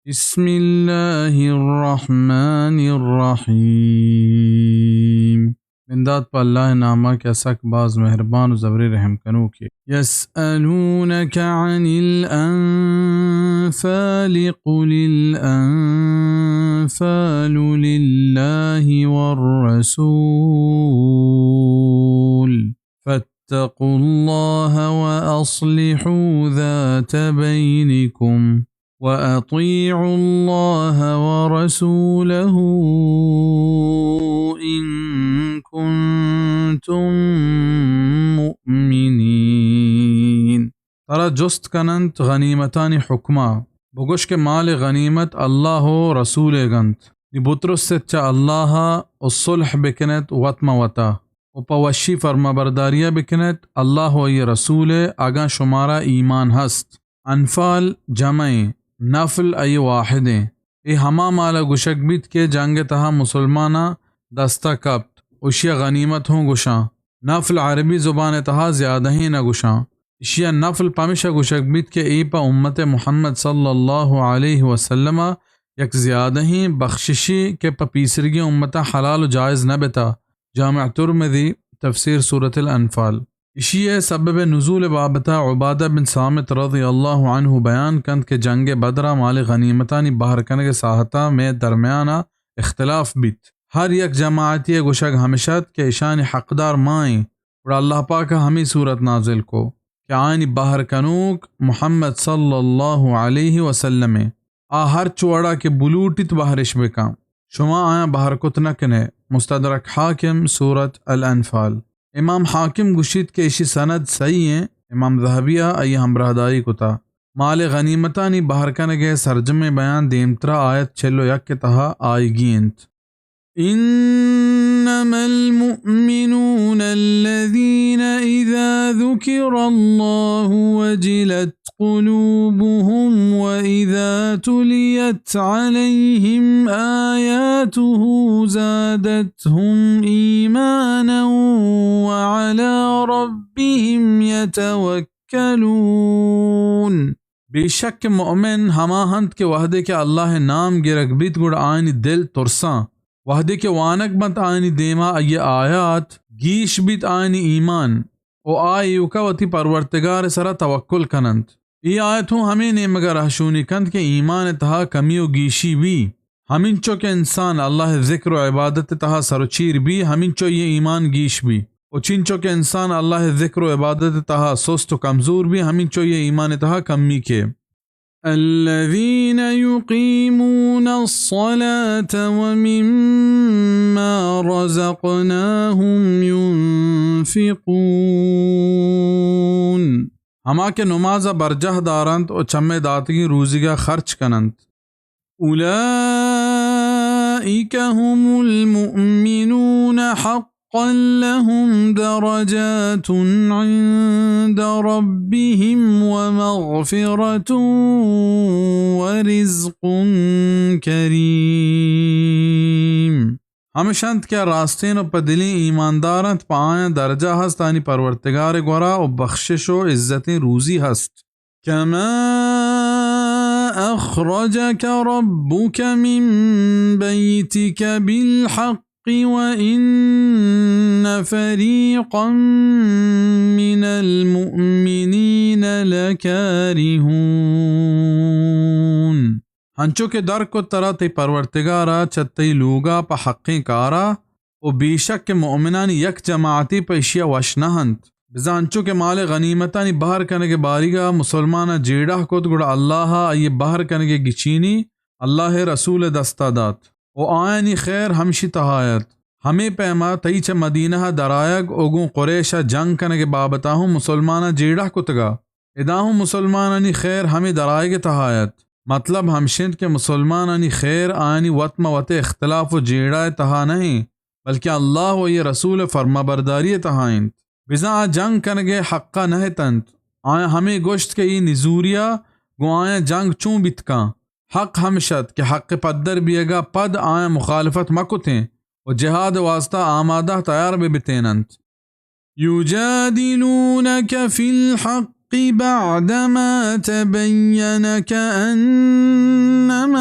بسم الله الرحمن الرحيم. بندات پہ اللہ ءِ نام ءَ کہ آ سک باز مہربان و زبریں رحم کنوکے۔ يسألونك عن الأنفال قل الأنفال لله والرسول فاتقوا الله وأصلحوا ذات بينكم وأطيعوا الله ورسوله إن كنتم مؤمنين. ترا جست کننت غنیمتانی حکما، بگوش کہ مال غنیمت اللہ و رسولے گنت۔ نی بترس ات چہ اللہ و صلح بکنت وت ماں وتا و پہ وشی فرمانبرداریا بکنت اللہ و آئی رسولے، اگاں شمارا ایمان ہست۔ انفال جمع ایں، نفل آئی واحد ایں۔ اے ہما مالا گوشگ بیت کہ جنگ تہا مسلماناں دستا کپت، اشیا غنیمت ہوں گوشاں۔ نفل عربی زبان تہا زیادہیں نہ گوشاں۔ اشیا نفل پمشا گوشگ بیت کہ اے پہ امت محمد صلی اللہ علیہ وسلم یک زیادہیں بخششے کہ پہ پیسرگیں امتا حلال و جائز نہ بتا۔ جامع ترمذی، تفسیر سورۃ الانفال۔ اشی ءِ سبب نزول بابتا عبادہ بن صامت رضی اللہ عنہ بیان کنت کہ جنگ بدرا مال غنیمتانی بہر کنگ ساہتا مئے درمیانا اختلاف بیت۔ ہر یک جماعتی ءِ گوشگ ہمش ات کہ اشانی حقدار ما ایں، گڑا اللہ پاک ءَ ہمے سورت نازل کو کہ آیانی بہر کنوک محمد صلی اللہ علیہ وسلم ایں۔ آ ہرچ وڑا کہ بلوٹیت بہرش بکن، شما آیاں بہر کت نہ کنے۔ مستدرک حاکم، سورۃ الانفال۔ امام حاکم گوشیت کہ اشی سند صحیح ایں، امام ذہبی ءَ آئی ہمراہداری کتا۔ مال غنیمتانی بہر کنگ ءِ سرجمیں بیان دیمترا آیت چل و یک ءِ تہا آیگی انت۔ إنما المؤمنون الذين إذا ذكر الله وجلت قلوبهم وإذا تليت عليهم آياته زادتهم إيمانا وعلى ربهم يتوكلون. بے شک مؤمن ہما انت کہ وہدے کہ اللہ ءِ نام گرگ بیت، گڑا آیانی دل ترساں۔ وہدے کہ وانگ بنت آیانی دیما آئی آیات، گیش بیت آیانی ایمان، و آ ایوکا وتی پرورتگار ءِ سرا توکل کننت۔ اے آیت ہوں ہمے نیمگا رہشونی کنت کہ ایمان ءِ تہا کمی و گیشی بی۔ ہمینچو کہ انسان اللہ ءِ ذکر و عبادت ءِ تہا سر و چیر بی، ہمینچو آئی ایمان گیش بی۔ و چینچو کہ انسان اللہ ءِ ذکر و عبادت ءِ تہا سست و کمزور بی، ہمینچو آئی ایمان ءِ تہا کمی کے۔ الذين يقيمون الصلاة ومما رزقناهم ينفقون۔ ہما کہ نمازا برجاہ دارنت و چمے داتگیں روزیگا خرچ کننت۔ أولئك هم المؤمنون حقا لهم درجات عند ربهم ومغفرة ورزق كريم۔ ہمش انت کہ آ راستین و پہ دلیں ایماندار انت، پہ آیاں درجہ ہست آیانی پرورتگار ءِ گورا و بخشش و عزتیں روزی ہست۔ كما أخرجك ربك من بيتك بالحق وإن فريقا من المؤمنين لكارهون۔ ہنچو کہ در کت ترا تئی پرورتگارا چہ تئی لوگا پہ حقیں کارا، و بے شک کہ مؤمنانی یک جماعتے پہ اشیا وش نہ انت۔ بزاں انچو کہ مال غنیمتانی بہر کنگ ءِ باریگا مسلماناں جیڑہ کت، گڑا اللہ ءَ آئی بہر کنگ ءِ گچینی اللہ ءِ رسول ءِ دستا دات۔ و آیانی خیر ہمشی تہا ات۔ ہمے پیما تئی چہ مدینہ ءَ درآیگ و گوں قریش ءَ جنگ کنگ ءِ بابتا ہوں مسلماناں جیڑہ کتگا۔ ادا ہوں مسلمانانی خیر ہمے درآیگ ءِ تہا ات۔ مطلب ہمش انت کہ مسلمانانی خیر آیانی وت ماں وت ءِ اختلاف و جیڑہ ءِ تہا نہ انت، بلکیں اللہ و آئی ءِ رسول ءِ فرمانبرداری ءِ تہا انت۔ بزاں آ جنگ کنگ ءِ حقا نہ اتنت۔ آیاں ہمے گوشت کہ اے نزوریا گوں آیاں جنگ چون بیت کن؟ حق ہمش ات کہ حق ءِ پدر بیئگا پد آیاں مخالفت مہ کتیں و جہاد ءِ واستا آمادہ تیار بہ بتیننت۔ يجادلونك في الحق بعدما تبين كأنما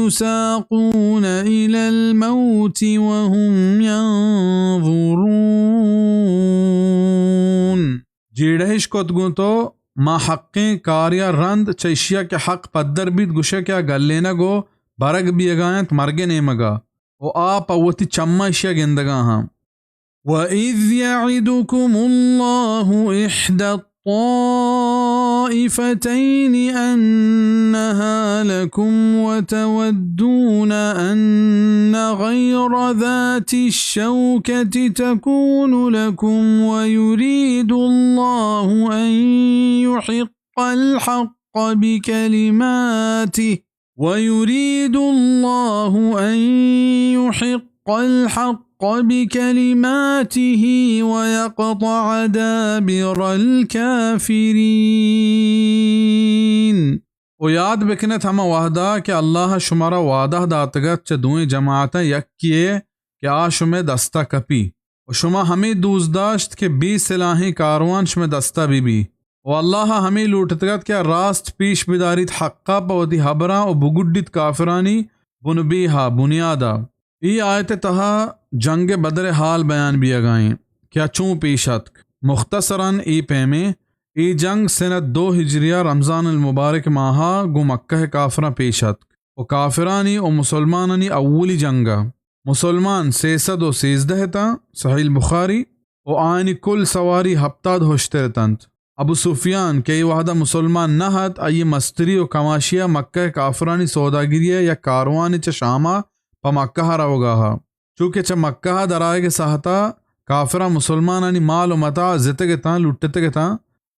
يساقون إلى الموت وهم ينظرون۔ جیڑہ اش کت گوں تو، ما حقیں کاریا رند چہ اشیا کہ حق پدر بیت، گوشے کہ آ گلینگ و برگ بیگا انت مرگ نیمگا، و آ پہ وتی چماں اشیا گندگا ہاں۔ وإذ يعدكم الله إحدى الطائفتين أنها لكم وتودون أن غير ذات الشوكة تكون لكم ويريد الله أن يحق الحق بكلماته ويريد الله أن يحق الحق بكلماته ويقطع دابر الكافرين۔ و یاد بکنت ہما وہدا کہ اللہ ء شمارا وعدہ داتگ ات چہ دوئیں جماعتاں یکے ء کہ آ شمئے دستا کپی۔ و شما ہمے دوست داشت کہ بے سلاہیں کاروان شمئے دستا بہ بی۔ و اللہ ء ہمے لوٹتگ ات کہ آ راست پیش بداریت حقا پہ وتی ہبراں و بگڈیت کافرانی بنبیہا، بنیادا۔ اے آیت ء تہا جنگ بدر ء حال بیان بیگا ایں کہ آ چون پیش اتک۔ مختصراً اے پیمیں، اے جنگ سنت دو ہجریہ رمضان المبارک ماہا گوں مکہ ء کافراں پیش اتک و کافرانی و مسلمانانی اولی جنگ ء۔ مسلمان سئے سد و سیزدہ اتاں، صحیح البخاری، و آیانی کل سواری ہپتاد ہشتر اتنت۔ ابو سفیان کہ اے وہدا مسلمان نہ ات، آئی مستری و کماشیا مکہ ء کافرانی سوداگری ء یک کاروانے چہ شاما پہ مکہ ء روگا ات۔ چو کہ چہ مکہ ء درآیگ ء ساہتا کافراں مسلمانانی مال و متاع زتگ اتاں، لٹتگ اتاں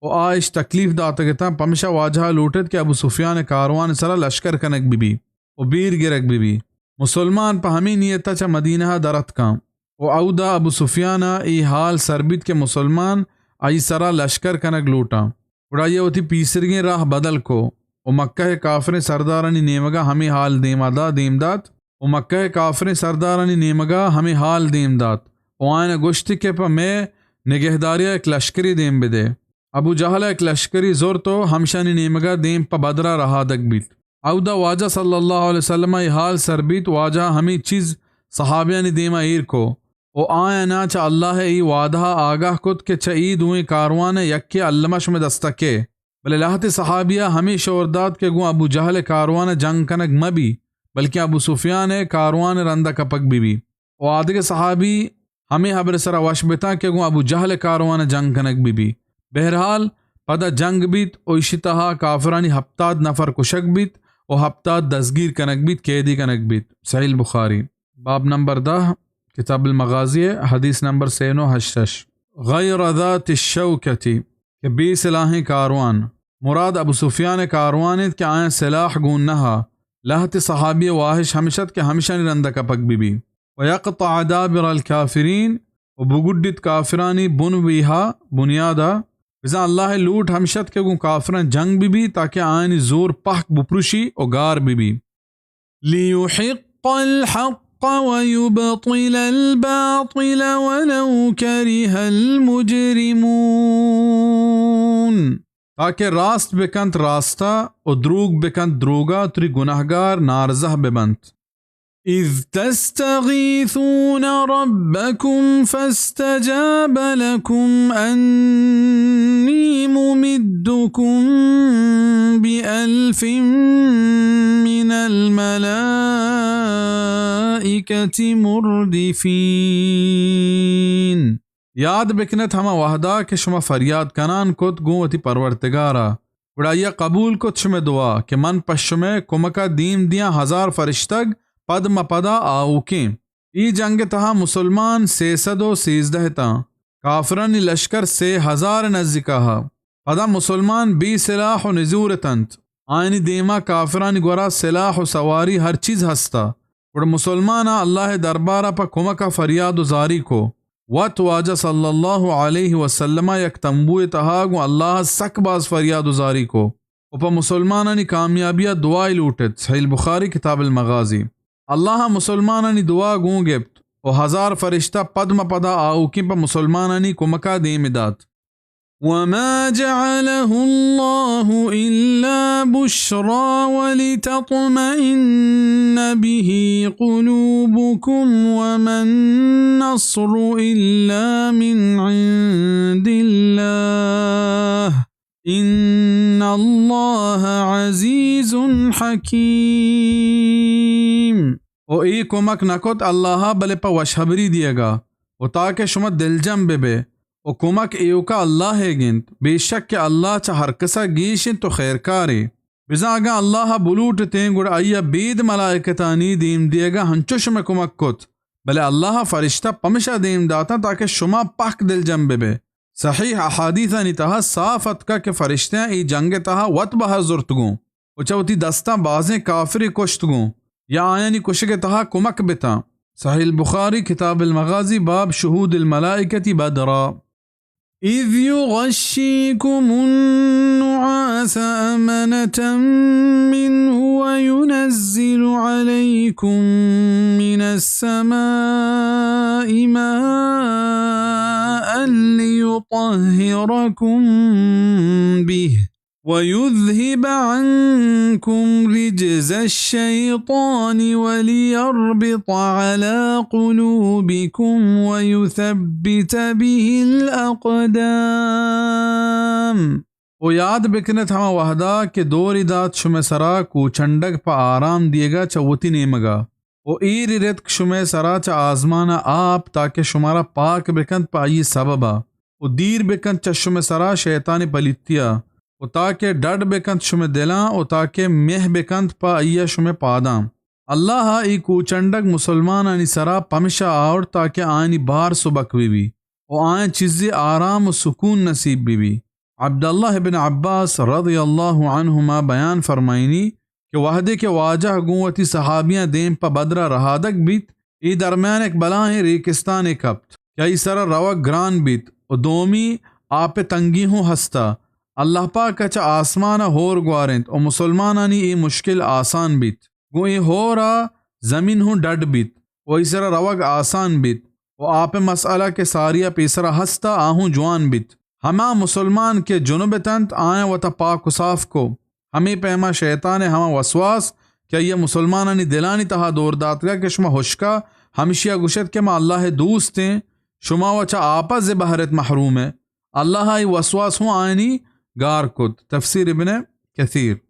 و آ اش تکلیف داتگ اتاں، پمشا واجہ ء لوٹت کہ ابو سفیان ء کاروان ء سرا لشکر کنگ بہ بی و بیر گرگ بہ بی۔ مسلمان پہ ہمے نیت ء چہ مدینہ ء در اتکاں و اودا ابو سفیان ء اے حال سر بیت کہ مسلمان آئی سرا لشکر کنگ لوٹاں۔ گڑا آئی ء وتی پیسریگیں راہ بدل کو و مکہ ء کافریں سردارانی نیمگا ہمے حال دیما دا، دیم دات و مکہ ء کافریں سردارانی نیمگا ہمے حال دیم دات و آیانا گوشت کہ پہ مئے نگہداریا یک لشکرے دیم بدے۔ ابو جہل ء یک لشکرے زرت و ہمشانی نیمگا دیم پہ بدرا رہادگ بیت۔ اودا واجہ صلی اللہ علیہ وسلم ء اے حال سر بیت، واجہ ء ہمے چیز صحابیانی دیما ایر کو و آیانا چہ اللہ ء اے وعدہ ء آگاہ کت کہ چہ اے دوئیں کاروان ء یکے الما شمئے دستا کئے۔ بلے لہتے صحابیا ہمے شور دات کہ گوں ابو جہل ء کاروان ء جنگ کنگ مہ بی، بلکیں ابو سفیان ء کاروان ء رندا کپگ بہ بی۔ و آدگہ صحابی ہمے ہبر ء سرا وش بتاں کہ گوں ابو جہل ء کاروان ء جنگ کنگ بہ بی۔ بہرحال، پدا جنگ بیت و ایشی تہا کافرانی ہپتاد نفر کشگ بیت و ہپتاد دزگیر کنگ بیت، قیدی کنگ بیت۔ صحیح البخاری، باب نمبر دہ، کتاب المغازی، حدیث نمبر سئے نو ہشت شش۔ غیر ذات الشوکۃ، کہ بے سلاہیں کاروان۔ مراد ابو سفیان ء کاروان انت کہ آیاں سلاح گون نہ ء۔ لہتے صحابی ء واہش ہمش ات کہ ہمشانی رند ء کپگ بہ بی۔ و یقطع دابر الکافرین، و بگڈیت کافرانی بن بیہا، بنیاد ء۔ بزاں اللہ ء لوٹ ہمش ات کہ گوں کافراں جنگ بہ بی تاکہ آیانی زور پہک بپروشی و گار بہ بی۔ لیحق الحق ویبطل الباطل ولو کرہ المجرمون۔ تاکہ راست بکنت راستا و دروگ بکنت دروگا، تری گناہگار نارزہ ببنت۔ اذ تستغیثون ربکم فاستجاب لکم انی ممدکم بألف من الملائکة مردفین۔ یاد بکنت ہما وہدا کہ شما فریاد کنان کت گوں وتی پرورتگارا، گڑا آئیا قبول کت شمئے دعا کہ من پہ شمئے کمکا دیم دیاں ہزار فرشتگ پد مہ پدا آؤکیں۔ اے جنگ ء تہا مسلمان سئے سد و سیزدہ اتاں۔ کافرانی لشکر سئے ہزار ء نزیکا ات۔ پدا مسلمان بے سلاح و نزور اتنت۔ آیانی دیما کافرانی گورا سلاح و سواری ہر چیز ہستا۔ گڑا مسلماناں اللہ ء دربارا پہ کمکا فریاد و زاری کو۔ وت واجہ صلی اللہ علیہ وسلما یک تمبوئے تہا گوں اللہ ء سک باز فریاد و زاری کو و پہ مسلمانانی کامیابیا دعائے لوٹت۔ صحیح البخاری، کتاب المغازی۔ اللہ ء مسلمانانی دعا گوں گپت و ہزار فرشتہ پد مہ پدا آؤکیں پہ مسلمانانی کمکا دیم دات۔ وما جعله الله إلا بشرى ولتطمئن به قلوبكم وما النصر إلا من عند الله إن الله عزيز حكيم۔ و اے کمک نہ کت اللہ ءَ بلے پہ وشحبری دیگ ءَ و تاکہ شما دلجم بہ بئے۔ و کمک ایوکا اللہ ءِ گند، بے شک کہ اللہ چہ ہر کس ءَ گیش انت و خیرکارے۔ بزاں اگاں اللہ ءَ بلوٹتیں گڑا آئی ءَ بید ملائکتانی دیم دیگ ءَ ہنچو شمئے کمک کت، بلے اللہ ءَ فرشتہ پمشا دیم داتاں تاکہ شما پہک دلجم بہ بئے۔ صحیح احادیثانی تہا صاف اتکہ کہ فرشتیاں اے جنگ ءِ تہا وت بہر زرتگوں و چہ وتی دستاں بازیں کافرے کشتگوں یا آیانی کشگ ءِ تہا کمک بتاں۔ صحیح البخاری، کتاب المغازی، باب شهود الملائکة بدرا۔ إذ يغشيكم النعاس أمنة منه وينزل عليكم من السماء ماء ليطهركم به ويذهب عنكم رجز الشيطان وليربط على قلوبكم ويثبت به الأقدام۔ و یاد بکنت ہما وہدا کہ دوری دات شمئے سرا کوچنڈگ پہ آرام دیگا چہ وتی نیمگا۔ و ایری رتک شمئے سرا چہ آزمانا آپ تاکہ شمارا پاک بکنت پہ آئی سببا۔ و دیر بکنت چہ شمئے سرا شیطان پلیتیا۔ و تاکہ ڈڈ بکنت شمئے دلاں و تاکہ مہ بکنت پہ آئی شمئے پاداں۔ اللہ ءَ اے کوچنڈگ مسلمانانی سرا پمشا آورت تاکہ آیانی بار سبک بہ بی و آیاں چیزے آرام و سکون نصیب بہ بی۔ عبداللہ ابن عباس رضی اللہ عنہما بیان فرمائینی کہ وہدے کہ واجہ گوں وتی صحابیاں دیم پہ بدرا رہادگ بیت، اے درمیان یک بلاہیں ریکستانے کپت کہ آئی سرا روگ گران بیت و دومی آپ ءِ تنگی ہوں ہستا۔ اللہ پاک ءَ چہ آسمان ءَ ہور گوارینت و مسلمانانی اے مشکل آسان بیت۔ گوں اے ہور ءَ زمین ہوں ڈڈ بیت و آئی سرا روگ آسان بیت و آپ ءِ مسئلہ کہ ساری ءَ پیسرا ہستا آ ہوں جوان بیت۔ ہما مسلمان کہ جنب اتنت آیاں وتا پاک و صاف کو۔ ہمے پیما شیطان ءِ ہما وسواس کہ آئی ءَ مسلمانانی دلانی تہا دور داتگا کہ شما ہشکا، ہمشی ءَ گوشت کہ ما اللہ ءِ دوست ایں، شما و چہ آپ ءَ زبہرت محروم ئے۔ اللہ ءَ اے وسواس ہوں آیانی گار کت۔ تفسیر ابن کثیر۔